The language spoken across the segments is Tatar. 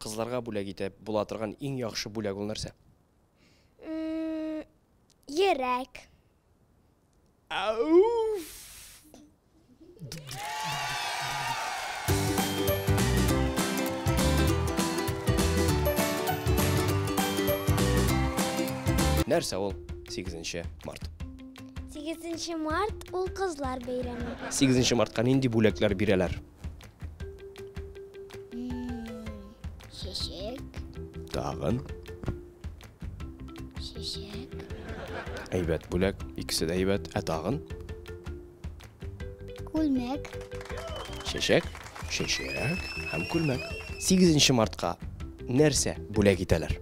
Кызларга бүләк итеп була торган иң яхшы бүләк ул нәрсә? Йөрәк. Ауф! Нәрсә ул 8 март? 8 март ул кызлар бәйрәме. 8 мартка нинди бүләкләр бирәләр? Чәчәк. Тагын. Чәчәк. Әйбәт бүләк, икесе дә әйбәт. Ә тагын? Күлмәк. Чәчәк, чәчәк һәм күлмәк. 8 мартка нәрсә бүләк итәләр?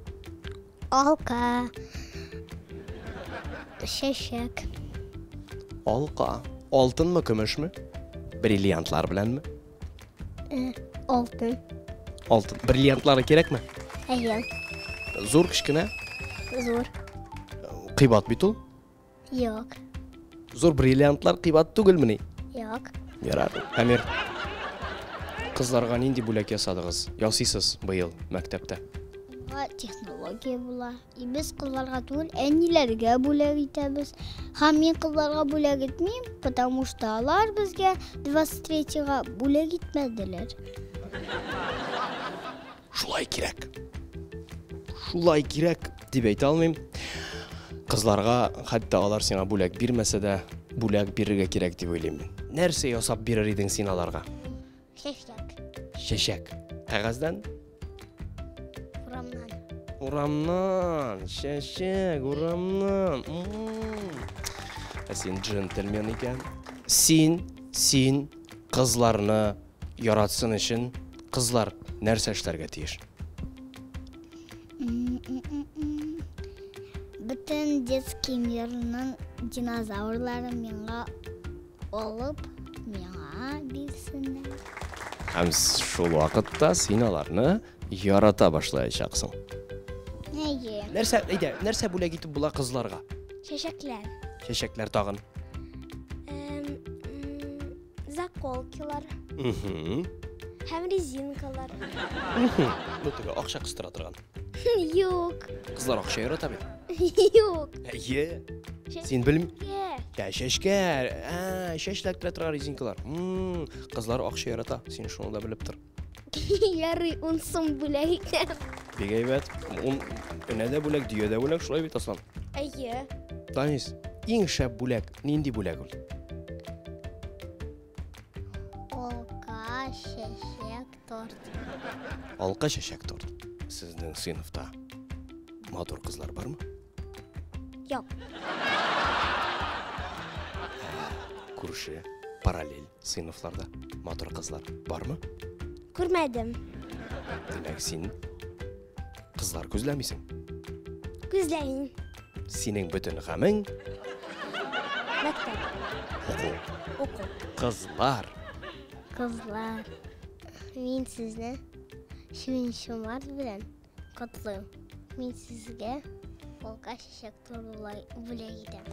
Алка. Чәчәк. Алка. Алтынмы, көмешме? Бриллиантлар беләнме? Алтын. Алтын. Бриллиантлары кирәкме? Әйе. Зур, кечкенә? Зур. Кыйбат бит ул. Юк. Зур бриллиантлар кыйбат түгелмени? Юк. Ярар. Әмир. Кызларга нинди бүләк ясадыгыз? Ясыйсыз быел мәктәптә? Технология була. И без кызларга түгел, әниләргә бүләк итәбез. Һәм мин кызларга бүләк итмим, потому что алар безгә 23-га бүләк итмәделәр. Шулай кирәк. Шулай кирәк дип әйтә алмыйм. Кызларга хәтта алар сиңа бүләк бирмәсә дә, бүләк бирергә кирәк дип уйлыйм мин. Нәрсә ясап бирер идең син аларга? Чәчәк. Чәчәк. Кәгазьдән? Урамнан. Урамнан. Чәчәк, урамнан. Ә син джентльмен икән. Син, син кызларны яратсын өчен кызлар нәрсә эшләргә тиеш? Бөтен детский мирның динозаврларын миңа алып, миңа бирсеннәр. Һәм шул вакытта син аларны ярата башлаячаксың. Әйе. Нәрсә, әйдә, нәрсә бүләк итеп була кызларга? Чәчәкләр. Чәчәкләр тагын. Заколкилар. Һәм резинкалар. Бу теге акча кыстыра торган. Юк. Кызлар акча ярата бит. Юк. Әйе. Син белми. Чәчкә. Ә, чәчкә. Ә, чәч эләктерә торган резинкалар. Кызлар акча ярата. Син шуны да белеп тор. Ярый, 10 сум бүләк итәм. Бик әйбәт. Ун энә дә бүләк, дөя дә бүләк, шулай бит, Аслан? Әйе. Данис, иң шәп бүләк нинди бүләк ул? Алка, чәчәк, торт. Алка, чәчәк, торт. Сезнең сыйныфта матур кызлар бармы? Юк. Күрше, параллель сыйныфларда матур кызлар бармы? Күрмәдем. Димәк, син кызлар күзләмисең. Күзләмим. Синең бөтен гамең мәктәп. Уку. Уку. Кызлар. Кызлар. Мин сезне 7 март белән котлыйм. Мин сезгә алка чәчәк бүләк итәм.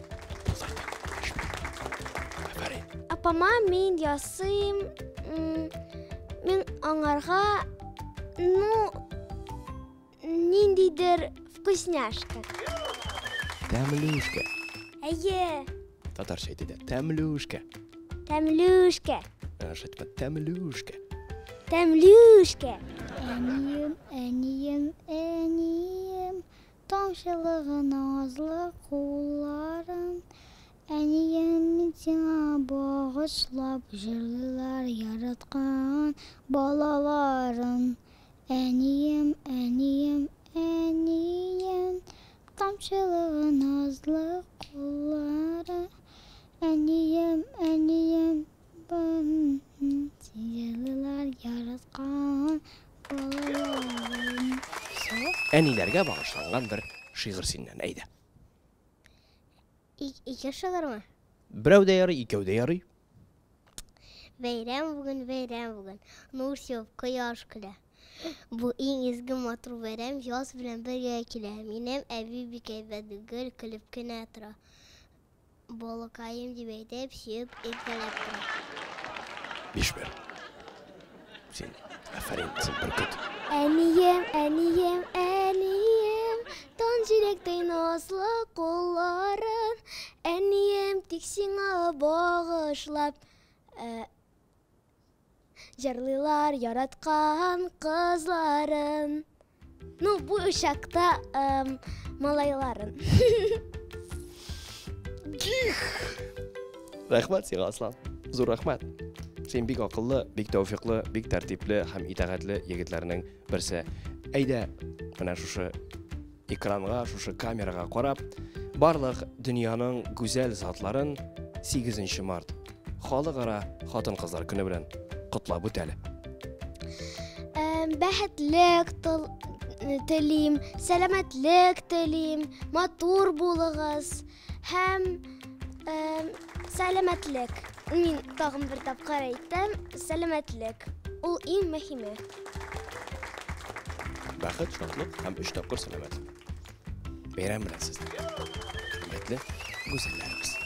Афәрин. Апама мин ясыйм, мин аңарга, ну, ниндидер вкусняшка. Тәмлүшкә. Әйе. Татарча әйтә. Тәмлүшкә. Тәмлүшкә. Шайтпа, тәмлүшкә. Тәмлүшкә. Әнием, әнием, әнием, тамчылыгы назлы кулларын. Әнием, мин сиңа багышлап җырлыйлар яраткан балаларын. Әнием, әнием, әнием, тамчылыгы назлы куллары. Әнием, әнием, җырлыйлар яраткан балаларын. Әниләргә багышланган бер шигырь синнән, әйдә. Ике шигырьме? Берәү дә ярый, икәү дә ярый. Бәйрәм бүген, бәйрәм бүген. Нур сибеп, кояш көлә. Бу иң изге матур бәйрәм яз белән бергә килә. Минем әби бик әйбәт, гел көлеп кенә тора. Балакаем дип әйтеп, сөеп, иркәләп тора. 5-1. Син, афәрин, син бөркет. Әнием, әнием, әнием, Тан җиләктәй назлы кулларын, Әнием, тик сиңа багышлап, э, Җырлыйлар яраткан кызларын. Ну, бу очакта малайларын. Рәхмәт сиңа, Аслан. Зур рәхмәт. Син бик акыллы, бик тәүфиклы, бик тәртипле һәм итагатьле егетләрнең берсе. Әйдә, менә шушы экранга, шушы камерага карап, барлык дөньяның гүзәл затларын 8 март Халыкара хатын-кызлар көне белән котлап үт әле. Бәхетлек телим, сәламәтлек телим, матур булыгыз һәм сәламәтлек. Мин тагын бер тапкыр әйтәм, сәламәтлек. Ул иң мөһиме. Бәхет, шатлык һәм өч тапкыр сәламәтлек. Бәйрәм белән сезне. Хөрмәтле гүзәлләребез.